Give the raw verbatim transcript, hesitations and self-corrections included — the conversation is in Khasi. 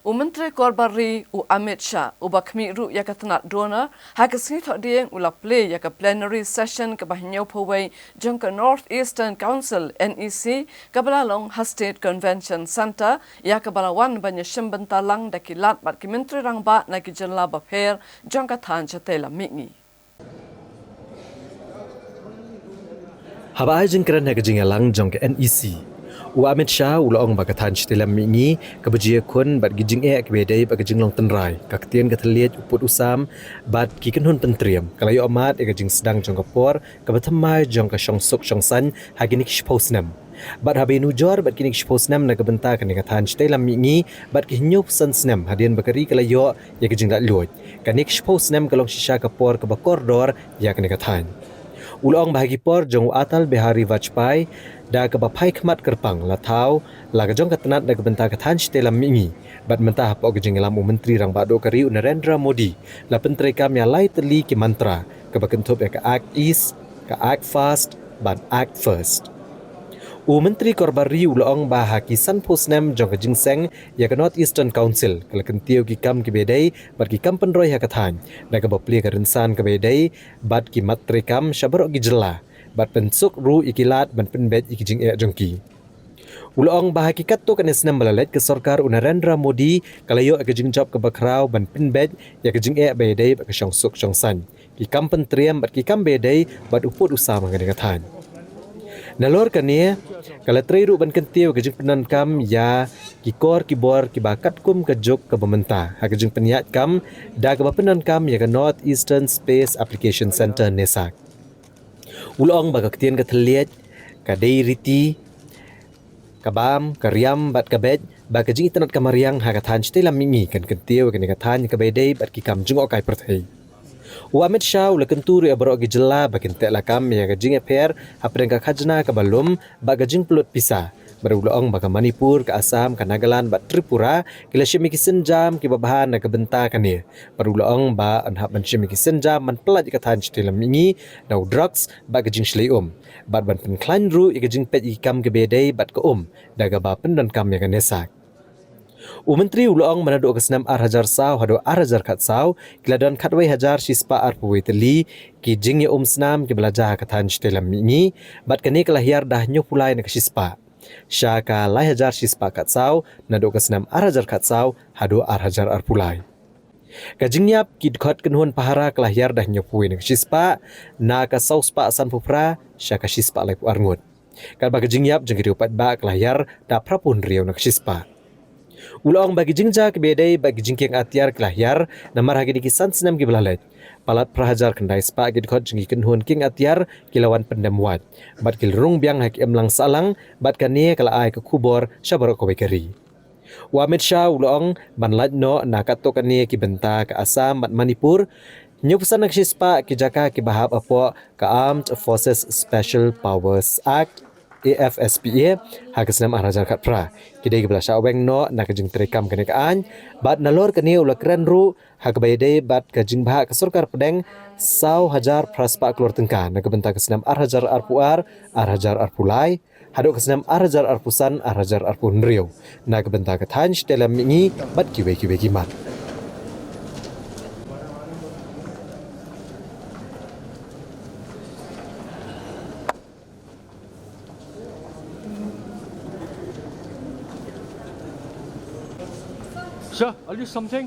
U Myntri Korbar Ri u Amit Shah, uba khmih ruh ïa ka tnat DoNER, ha ka sngi Thohdieng u la plie ïa ka plenary session kaba hynñiewphew wei jong ka North Eastern Council, NEC, kaba la long ha State Convention Centre, ïa kaba la wan ban ïashim bynta lang da ki Lat bad ki Myntri Rangbah na ki jylla bapher jong ka thaiñ shatei lam mihngi. Haba ai jingkren ha ka jingïalang jong ka NEC, u Amit Shah u la ong ba ka thaiñ shatei lam mihngi kaba ju ïakhun bad ki jingeh kiba ïadei bad ka jinglong tynrai, ka ktien ka thylliej, u pud u sam bad ki kynhun pyntriem, ka la ïoh mad ïa ka jingsdang jong ka por kaba thymmai jong ka shongsuk shongsaiñ ha kine ki shiphew snem. Bad haba ïanujor bad kine ki shiphew snem na ka bynta kane ka thaiñ shatei lam mihngi bad ki hynñiewphew san snem hadien ba ka ri ka la ïoh ïa ka jinglaitluid, kane ka shiphew snem ka long shisha ka por kaba kordor ïa kane ka thaiñ. U la ong ba ha ki por jong u Atal Bihari Vajpayee, da kaba phai khmat kyrpang la thaw la ka jong ka tnat na ka bynta ka thaiñ shatei lam mihngi, bad mynta hapoh ka jingïalam u Myntri Rangbah Duh ka ri u Narendra Modi la pyntreikam ïa lai tylli ki mantra kaba kynthup ïa ka Act East, ka Act Fast bad Act First. U Myntri Korbar Ri u la ong ba ha ki sanphew snem jong ka jingseng ïa ka North Eastern Council ka la kyntiew ki kam kiba ïadei bad ki kam pynroi ha ka thaiñ, da kaba plie ka rynsan kaba ïadei bad ki mat treikam sha baroh ki jylla, bad pynsuk ruh ïa ki Lat ban pynbeit ïa ki jingeh jong ki. U la ong ba ha ki katto katne snem ba la leit ka sorkar u Narendra Modi ka la ïoh ïa ka jingjop kaba khraw ban pynbeit ïa ka jingeh ba ïadei bad ka shongsuk shongsaiñ, ki kam pyntriem bad ki kam ba ïadei bad u pud u sam ha kane ka thaiñ. Nalor kane ka la trei ruh ban kyntiew ïa ka jingpyndonkam ïa ki kor ki bor kiba katkum ka juk kaba mynta ha ka jingpynïaid kam, da kaba pyndonkam ïa ka North Eastern Space Application Centre, NESAC. U la ong ba ka ktien ka thylliej, ka dei riti, ka bam, ka riam bad ka beit ba ka jingitynnad ka mariang ha ka thaiñ shatei lam mihngi kan kyntiew ïa kane ka thaiñ kaba ïadei bad ki kam jngohkai pyrthei. U Amit Shah u la kyntu ruh ïa baroh ki jylla ba kin teh lakam ïa ka jingïapher hapdeng ka khajna kaba lum bad ka jingpynlut pisa, bad u la ong ba ka Manipur, ka Assam, ka Nagaland bad Tripura ki la shim ïa ki sienjam kiba bha na ka bynta kane, bad u la ong ba yn hap ban shim ïa ki sienjam ban pyllait ïa ka thaiñ shatei lam mihngi na u drugs bad ka jingshlei um, bad ban pynkhlaiñ ruh ïa ka jingpeit ïa ki kam kiba ïadei bad ka um da kaba pyndonkam ïa ka NESAC. U Myntri u la ong ba naduh ka snem ar hajar saw haduh ar hajar khatsaw ki la don khatwei hajar shispah arphew wei tylli ki jingïaumsnam kiba la jia ha ka thaiñ shatei lam mihngi, bad kane ka la hiar da hynñiewphew lai na ka shispah sha ka lai hajar shispah khatsaw naduh ka snem ar hajar khatsaw haduh ar hajar arphew lai. Ka jingïap ki dkhot kynhun pahara ka la hiar da hynñiewphew wei na ka shispah na ka saw spah sanphew phra sha ka shispah laiphew ar ngut, katba ka jingïap jong ki riew paidbah ka la hiar da phraphew hynriew na ka shispah. U la ong ba ki jingjia kiba ïadei bad ki jingkieng atiar ki la hiar, namar ha kine ki san snem kiba la leit, palat phra hajar khyndai spah ki dkhot jong ki kynhun kieng atiar ki la wan pyndem wait, bad ki la rung biang ha ki imlang sahlang, bad kane ka la ai ka khubor sha baroh kawei ka ri. U Amit Shah u la ong ban lait noh na katto katne ki bynta ka Assam bad Manipur, hynñiewphew san na ka shispah ki jaka kiba hap hapoh ka Armed Forces Special Powers Act, AFSPA, ha ka snem ar hajar khatphra ki dei kiba la shah weng noh na ka jingtreikam kane ka aiñ, bad nalor kane u la kren ruh ha kaba ïadei bad ka jingbhah ka sorkar pdeng saw hajar phra spah klur tyngka na ka bynta ka snem ar hajar arphew ar, ar hajar arphew lai haduh ka snem ar hajar arphew san, ar hajar arphew hynriew na ka bynta ka thaiñ shatei lam mihngi bad kiwei kiwei ki mat. Sir, I'll use something.